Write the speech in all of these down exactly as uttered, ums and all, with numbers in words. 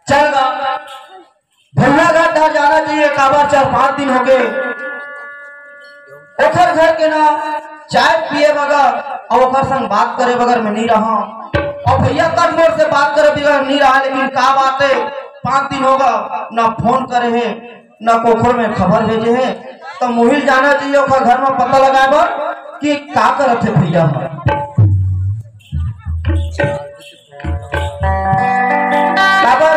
चल गा, भैया घर डहर जाना चाहिए, काबर चार पांच दिन हो गए, ओखर घर के ना चाय पिए बगर अउ ओखर संग बात करे बगर मैं नहीं रहा। अउ भैया कब मोर से बात करे बगर नहीं रहा, लेकिन का बात है, पांच दिन हो गा, ना फोन करे है, ना कोखर में खबर भेजे है। तो मुहिल जाना चाहिए ओखर घर में पता लगाए बर कि का करत है भैया ह। काबर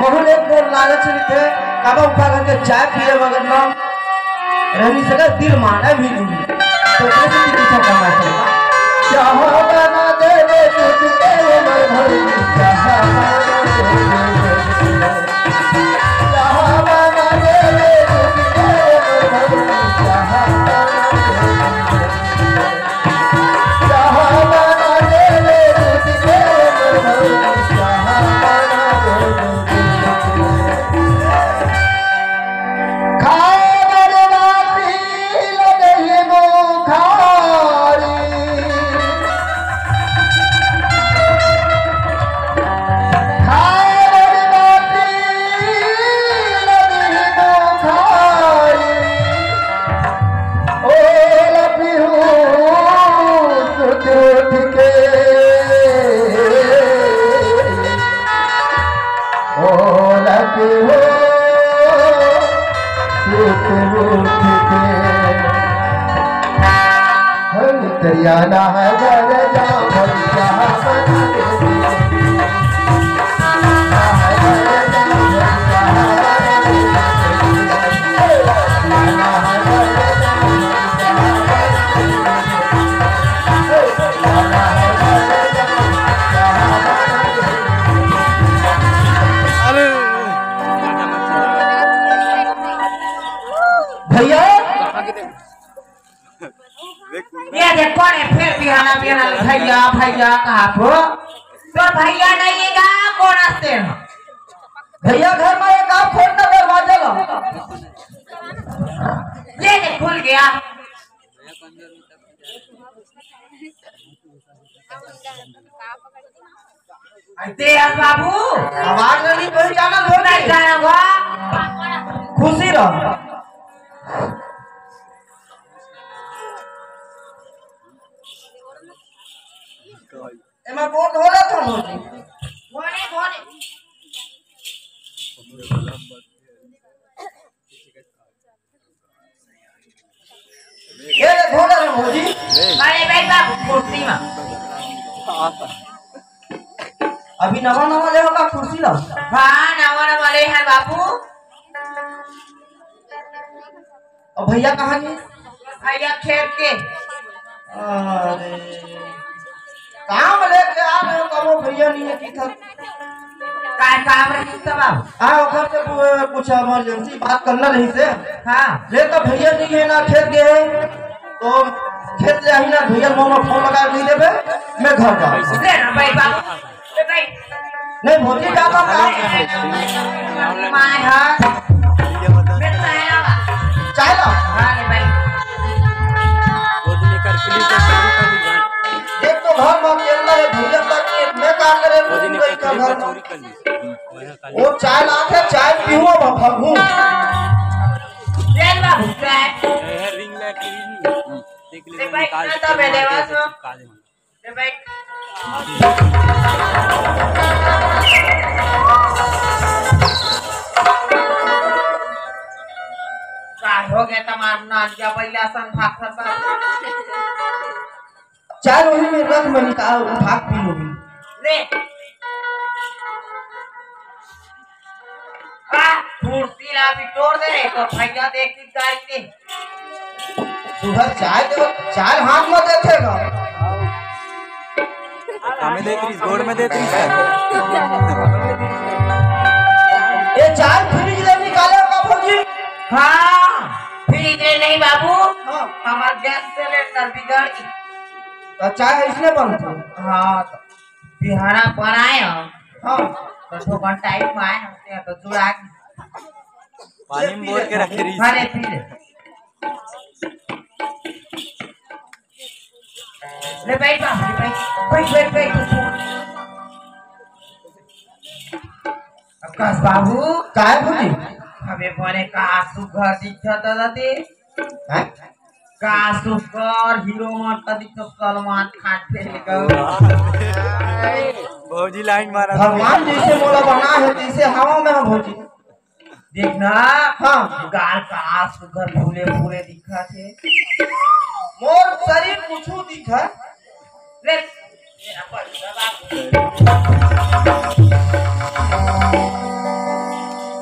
मोहन एक बोल लालच रहिथे, काबर ऊपर करके चाय पिए बगैर ना रहनी सके, दिल माने भी नहीं। तो कैसे किसी को करना चाहिए? चाह बना दे दे तुझ पे वो मर भर, चाह बना दे दे तुझ पे, चाह बना दे दे तुझ पे वो मर भर, चाह बना दे दे तुझ पे। भैया, ये देखो रे, फिर बिहाना बिहाना भैया भैया कहा तो, तो भैया नहीं है का? कौन आते हैं? भैया घर में एक आप खोल ना दरवाजा ला। ये देख खुल गया। अरे यार बाबू, आवाज नहीं, कोई जाना हो नहीं जाना हुआ। खुशी रहो। एमा बोल हो रहा था मोदी। बोले बोले। ये ले धो ले रे भौजी। अरे भाई बाबू, कुर्सी में। अभी नवा नवा ले होगा कुर्सी ला। हाँ, नवा नवा ले है बाबू। और भैया कहाँ गए? भैया खेत के। अरे, काम लेके आ रहे हो, कबो भैया नहीं है, की था? काय काम रही तब आप? हाँ, ओकर से कु-, कुछ इमरजेंसी बात करना रही से। हाँ। ले तो भैया नहीं है ना, खेत गए हैं, तो खेत ले आई ना, भैया मोर फोन लगा नहीं देबे, मैं घर जाऊँ। ले ना भाई बाबू, ले भाई। नहीं, भौजी जाता था। माय हाँ। ले तो है ना। चाय ला। हाँ, ले भाई। एक तो घर में अकेला है, भैया तक एक मैं का करे, भौजी ने कोई का घर में। वो चाय लाके चाय पीहूं, अब भगहूं। ले ला, चाय। ए, रिंग लाइट की रिंग। देख ले, ले भाई, निकाल ना के तो मैं मार देवा दे, सो। चिपका दे। ले भाई। का हो गया तमार नानिया पहिला सन भाग खसा? चाय वही में रख, मैं निकाल, उठा के पी लूंगी। ले। आ, कुर्सी ला भी तोड़ दे, तो भैया देख के गाड़ी के। सुबह चाय दे, चाय हाथ में देते ना। हमें देख रही, गोड़ में देख रही है। ये चाय फ्रिज ले निकाले का भौजी? हाँ, फ्रिज ले नहीं बाबू। हाँ। हमार गैस सिलेंडर बिगड़ गई। तो चाय इसने बनते? हाँ, तो बिहारा पर आए हम। हाँ। तो दो घंटा ही में आए हम, तो जुड़ा के। पानी में बोर के रखे रही। अरे पी ले। ले बैठ बाप, ले बैठ। बैठ, बैठ, बैठ, बैठ। अब कस बाबू। काय भौजी? अबे बने का सुघर दिखत दादा ते। हैं? का सुघर हीरो मन का दिखत, सलमान खान फेल गो। भौजी लाइन मारा। भगवान जैसे मोला बना है तैसे हवा में हम भौजी। देखना। हाँ। गाल का सुघर फूले फूले दिखत हे। मोर शरीर कुछु दिखत। ले।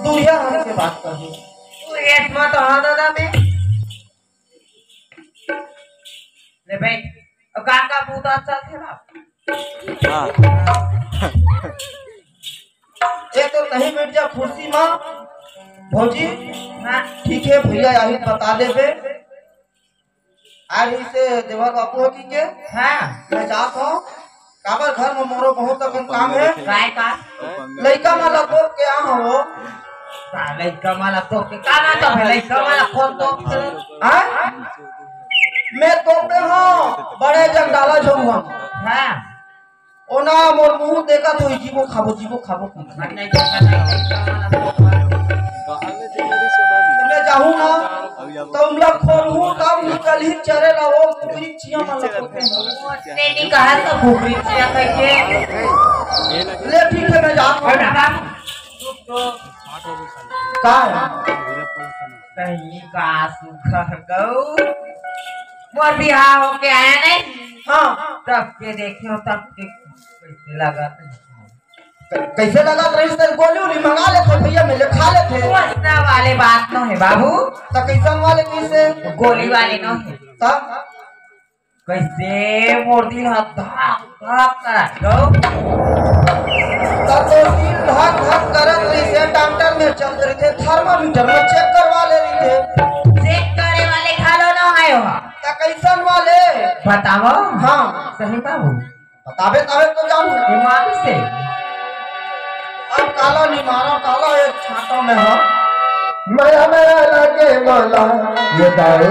दूरिया हट के बात कर दो। तू एक मत हो दादा बे। ले बैठ। और का का बूता अच्छा थे ना? हाँ। ये तो नहीं बैठ जा कुर्सी में। भौजी। हाँ। ठीक है भैया, यही बता देबे। आ रही से देवर बाबू हो की के? हाँ। मैं जात हूँ। काबर घर में मोरो बहुत अकन काम है। काय का? लइका मन ला तोप के आ हूँ वो। का लइका मन ला तोप के? का ना तो है लइका मन ला कौन तोप के? हाँ? मैं तोपे हूँ बड़े जगदाला झउहा। हाँ। ओना मोर मुंह देखत होई, जीबो खाबो, जीबो खाबो। नहीं, नहीं, नहीं, नहीं, नहीं, नहीं, नहीं। मैं जाहूं ना, तो उमला खोलहूं, तब निकलही चरे ला वो कुकरी चिया मन ला खोलते हैं। तेनी कहा तो कुकरी चिया कह के। ले ठीक है, मैं जात हूं। अरे बाबा, चुप तो। का है? कहीं का सुखर गऊ। मोर बिहाव होके आया नहीं? हाँ। तब के देखे हो, तब के कैसे लगत है? क-, कैसे लगत रहिस ते? गोली उली मंगा लेथे भैया, मिले खा लेथे। वैसा वाले बात नो है बाबू। त कैसन वाले कैसे? गोली वाले नो है। तब? कैसे मोर दिल ह धक धक करत गो। तब तो दिल धक धक करत रहिसे, डॉक्टर में चल रहिसे, थर्मामीटर में चेक करवा ले रहिसे। चेक करे वाले घलो नो है वहाँ। त कैसन वाले? बताओ। हाँ। सही बाबू। बताबे तबे तो जानहूं। ईमान से। अब काला निमारा काला एक छाता में हो। मया मया लागे मोला, ये दाई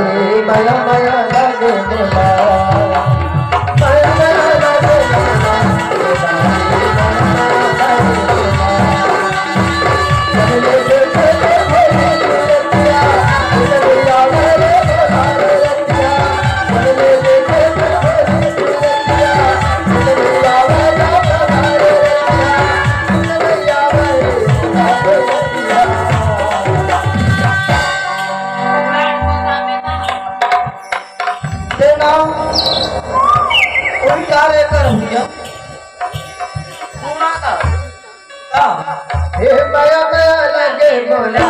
मया मया लागे मोला। मया मया लागे मोला, ये दाई मया मया लागे मोला। तेना कोई चार एकड़ भैया। सुना था। हे मया मया लागे मोला।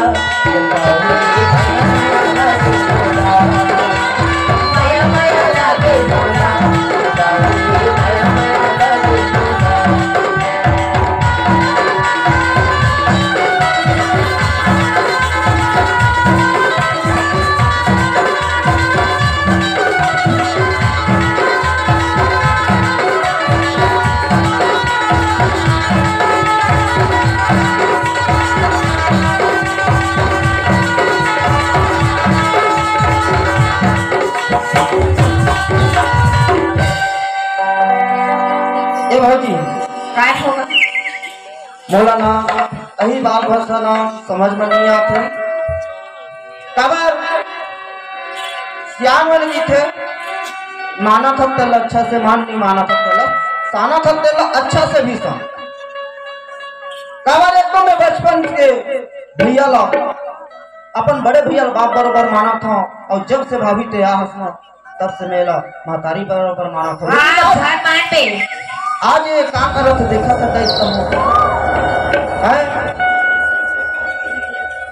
ए भौजी, काय होगा? मोला ना, अही बात भाषा ना समझ में नहीं आते। काबर सियान मन कहिथे, माना था तेला अच्छा से मान, नहीं माना था तेला, साना था तेला अच्छा से भी सान। काबर एक तो मैं बचपन के भैया ला, अपन बड़े भैया ला बाप बरोबर माना था, और जब से भाभी ते आ हंसना, तब से मेला महतारी बरोबर माना था। हाँ, घर मान पे। आज ये का करत देखा था इसका मुंह। हैं?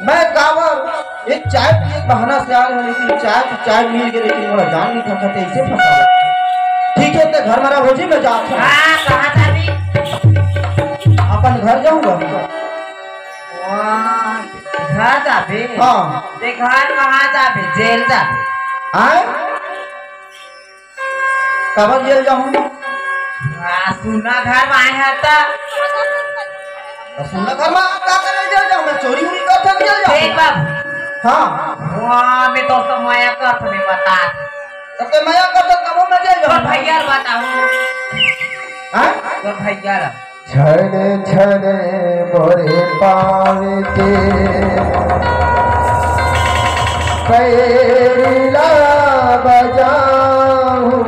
मैं काबर एक चाय पिए के बहाना से आ रहे हैं, लेकिन चाय तो चाय मिल गई, लेकिन मोला जान नहीं था, कहते इसे फंसा। ठीक है, ते घर मेरा भौजी, मैं जाता हूँ। हाँ, कहाँ था अभी? अपन घर जाऊंगा। वाह, घर जाबे? हाँ। ते घर कहाँ जाबे? जेल जाबे? आय? काबर जेल जाहूं? हाँ, सुना घर में आए हैं त। त सुना घर में का करे जेल जाहूं? मैं चोरी उरी करथन जेल जाहूं? देख बाबू। हाँ। वाह, मैं तो सब मया करत हूँ, मैं बता। त ते मया करथन तब मैं जेल जाहूं? तोर भैया ल बताहूं। हाँ? तोर भैया ल। छन छन मोरे पाँव के पैरी ला बजाहूँ।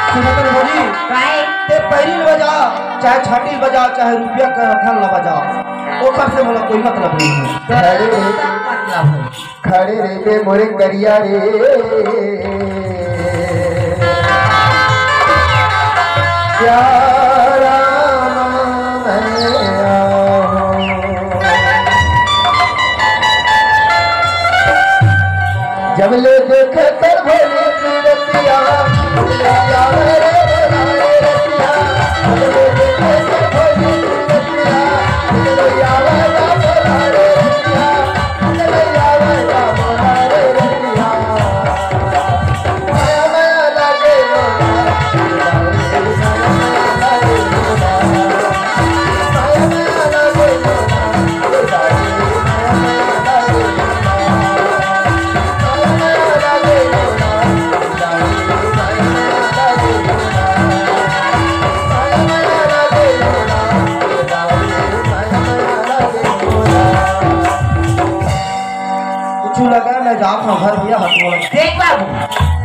सुनत रहे भौजी, काहे? ते पैरी ला बजा, चाहे छाती ला बजा, चाहे रुपया के धन ला बजा, ओकर से मोला कोई मतलब नहीं है। खड़े रे, सब मतलब है। खड़े रहिबे मोरे करिया रे, प्यारा मैं आहूँ। जब ले देखे तोर भोली सूरतिया, जब ले आवे रे बोलाए रतिया, जब ले देखे तोर भोली सूरतिया, जब ले आवे रे बोलाए रतिया। कुछु लगा, मैं जात हँव घर भैया, हाथ मोड़। देख बाबू,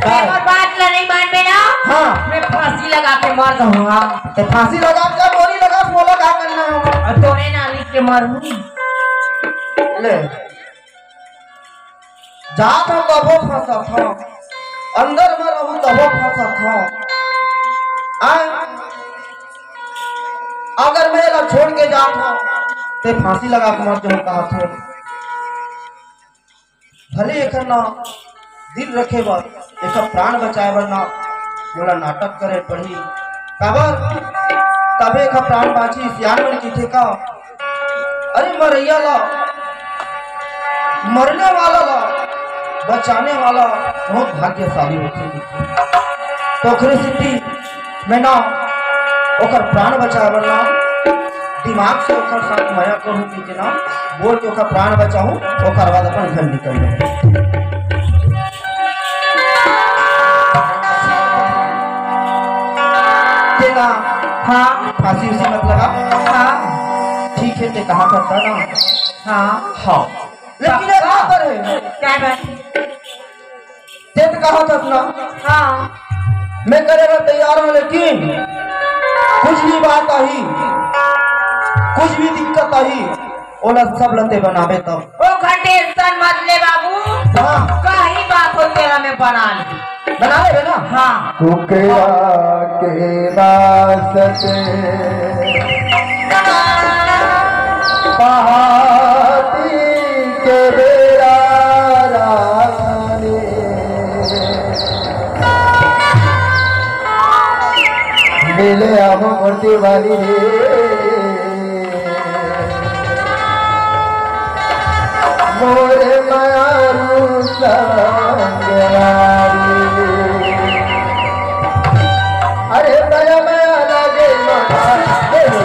का? अगर बात ला नहीं मानबे ना, हाँ। मैं फांसी लगा के मर जाहूँ, हाँ। ते फांसी लगा के गोली लगा, मोला का करना है? अउ तोरे नाली के मरहूँ। ले। जात हँव तभो फंसत हँव, अंदर में रहूँ तभो फंसत हँव। आय, अगर मैं एला छोड़ के जात हँव, ते फांसी लगा के मर जाहूँ कहत हे। भले एकर ना दिल रखे बर, एकर प्राण बचाए बर ना मोला नाटक करे पड़ही। काबर? तभे एकर प्राण बाँचही। सियान मन कहिथे का, अरे मरइया ला, मरने वाला ला बचाने वाला बहुत भाग्यशाली होथे। तो ओकरे सेती मैं ना ओकर प्राण बचाए बर ना दिमाग से ओकर साथ मया करूँ कि ना बोल के ओकर प्राण बचाहूँ, ओकर बाद अपन घर निकल जाहूँ। तेला हाँ। फांसी उसी मत लगा। हाँ। ठीक है, ते कहा करता ना। हाँ। हाँ। लेकिन एक बात है। क्या बात? ते तो कहा था ना। हाँ। मैं करे बर तैयार हँव, लेकिन कुछ भी बात आही, कुछ भी दिक्कत आही, ओला सब ल ते बनाबे तब। ओखर tension मत ले बाबू। हाँ। कहीं बात हो तेला मैं बना ले। बना लेबे ना? हाँ। कुकरा के बास से पहाती के बेरा रानी मिले आहो मोती वाली रे। मोरे मारू संगवारी। अरे दया माया लागे मोरा, हे हो।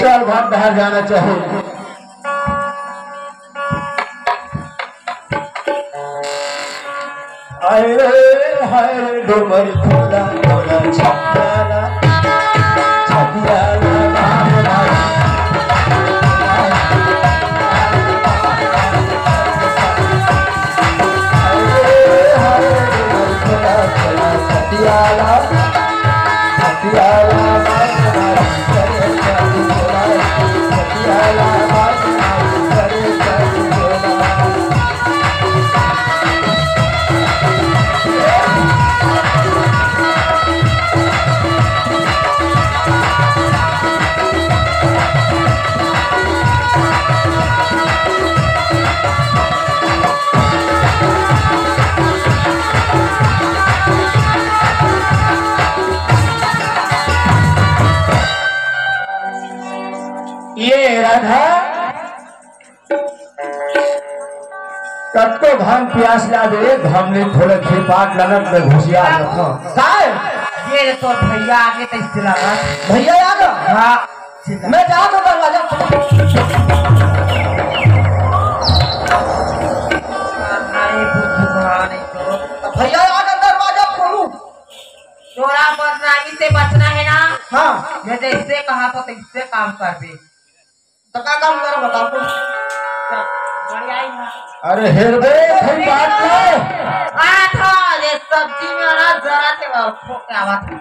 चल, घर डहर जाना चाही। हाय रे, हाय रे, डोमर थोड़ा, थोड़ा छपरा, छपरा, राम राम। हाय रे, हाय रे, डोमर थोड़ा, थोड़ा छपरा, छपरा, राम राम। हाय रे, हाय रे, डोमर थोड़ा, थोड़ा छपरा, छपरा, राम राम। कतको घाम पियास लागे, एक घाम नहीं खोले, खेपाट लगत में घुसिया रखो। काय? ये रे तोर भैया आगे तो इससे लगा। भैया आ गया? हाँ। मैं जा तो दरवाजा। अरे बुद्धू भगवान, एक तो भैया आ गया, दरवाजा खोलू। तोरा बदनामी से बचना है ना? हाँ। मैं जैसे कहा तो तैसे काम करबे। तो का काम करो बताओ तो। बढ़िया ही है। अरे हेर बे, भाई बात को। आ था, ये सब्जी में ना जरा थे वो ठोक के आवा था।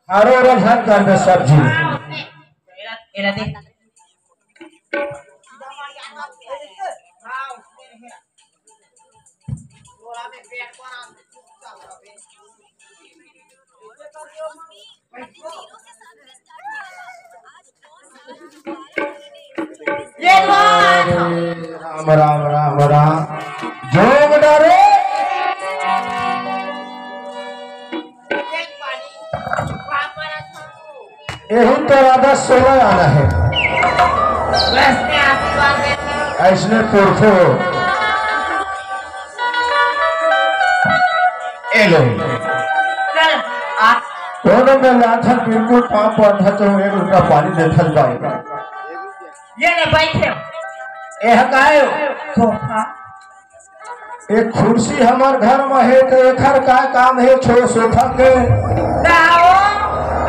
अरे रे, घर कर दे सब्जी। मेरा, मेरा देख। ये बात। राम, राम, राम, राम। जोग डरे। यही तो राधा सोलह आना है। वैसने आशीर्वाद देते हैं। ऐसने पुरखो। ए लो। चल, आ। कोनो में लाथन बिल्कुल पाँव पड़त हे तो एक लोटा पानी देथल बाई। ये ले बैठे। एह काय हो? सोफा। एक कुर्सी हमर घर में हे तो एखर का काम हे छो सोफा के? जाओ।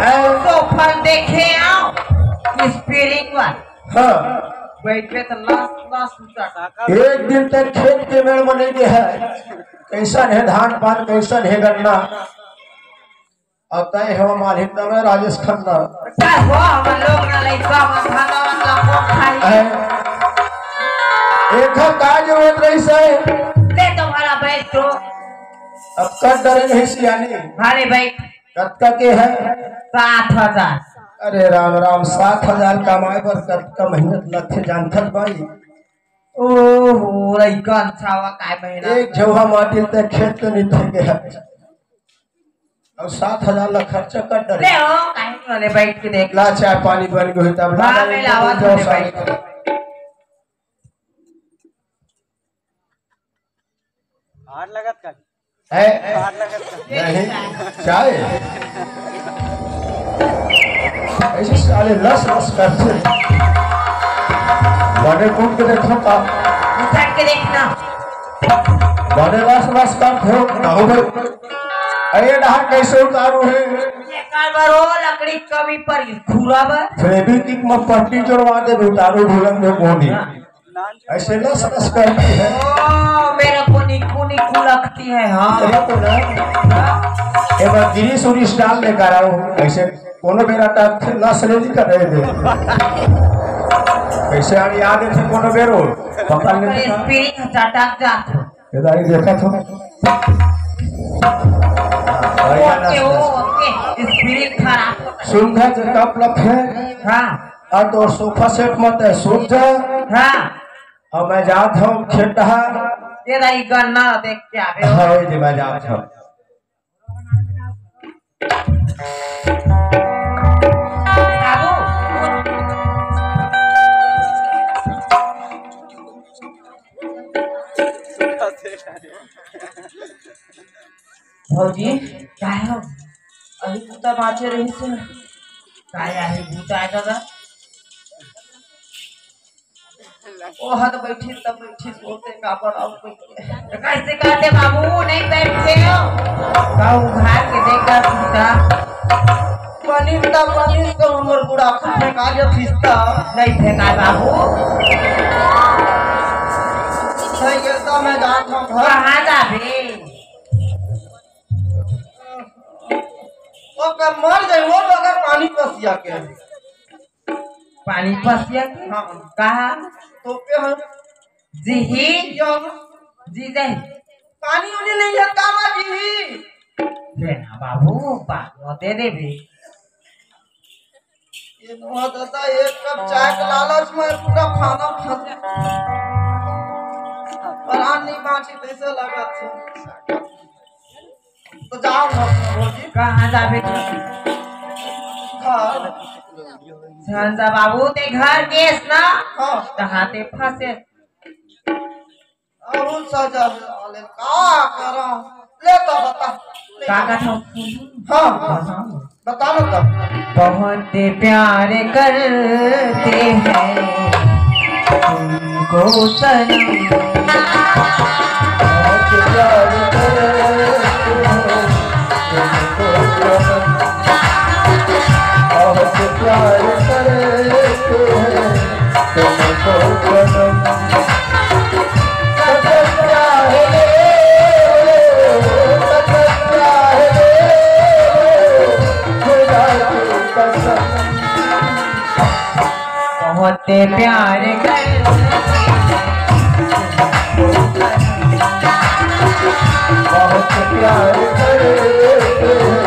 ऐ? सोफा देखे आओ। स्प्रिंग वाला। हाँ। बैठे तो लस लस उठा। एक दिन तक खेत के मेड़ में नहीं दे है। कैसन है धान पान, कैसन है गन्ना? अब तय हो मालिक तबे राजेश खन्ना। का हो, हमर लोग ना लइका मन खाना वाला कौन खाई? ऐ, एकर का जरूरत रही से? ले तुम्हारा बैठ तो। अब कट डरे नहीं सियानी। भाले बैठ। कतका के है? सात हजार। अरे राम राम, सात हजार कमाए बर कतका मेहनत लगथे जानथस भाई? ओहो, लइका अच्छा हुआ, काय मेहनत। एक झौहा माटी ते खेत तो नहीं थे गया। अब सात हजार ला खर्चा कर डरे। ले हो, काहे नहीं वाले बैठ के देख। ला चाय पानी बन गए तब ला हाँ, मैं लावा तुझे बैठ के। हाथ लगत का? है? हाथ लगत का? नहीं, चाय। ऐसे साले लस लस करते। बड़े कूद के देखो का? उठा के देखना। बड़े लस लस करते हो, ना हो भाई। अरे डहार कैसे उतारू है? ये काल बार वो लकड़ी कमी पर खुरा बा। फेविक्विक में पट्टी जोड़वा दे, उतारू भूलन में कोनी। ऐसे लस लस करती है। ओ, मेरे को निकू निकू लगती है, हाँ। ये तो ना। ये बार गिरीश उरीश डाल लेकर आओ। ऐसे कोनो बेरा टाक लस ले नहीं कर रहे थे। ऐसे आगे याद है कोनो बेरो। पता नहीं अरे, था। स्प्रिंग चटक जात हो। ये दाई देखा था। ओके, ओके। स्प्रिंग खराब हो गया। सुन था जो कप लप है। हाँ। और तो सोफा सेट मत है, सुन जा। हाँ। अब मैं जात हूँ खेत डहार। ये रही गन्ना देख के आवे हो। हाँ, ये मैं जात हूँ। बाबू। भौजी, काय हो? अभी कुत्ता बाँचे रहिस हे। काय आहे भूत आय दादा? ओह, त बैठी, तब बैठी, सोते का पर अब बैठे। त कैसे कहते बाबू, नहीं बैठते हो? का उघार के देखा सीधा। बनिस त बनिस तो हमर बुढ़ापा में का जो खिस्ता। नहीं फेंका बाबू। सही गेल त मैं जात हूँ घर। कहाँ जाबे? ओकर मर जाई, वो बगैर पानी पसिया के। पानी पसिया के? हाँ। कहाँ? तो पे हम। जी ही? क्यों? जी जाई। पानी उनी नहीं है, कामा जी ही? ले ना बाबू, बाद में दे देबे। ये नोहा दादा, एक कप चाय के लालच में पूरा खाना खा लिया। प्राण नहीं बाँची, कैसे लगा थे? तो जाओ ना, भौजी। कहाँ जाबे तू? घर। धन सा बाबू, ते घर गेस ना? हाँ। तहाँ ते फंसे। अउ सजा ले, का करा? ले तो बता। का कथा? हाँ, हाँ। बता ना तो। बहुत प्यार करते हैं तुमको सनम। बहुत प्यार करते हैं तुमको सनम। बहुत प्यार करते हैं तुमको सनम। बहुत प्यार करते हैं तुमको सनम। बहुत प्यार करते हैं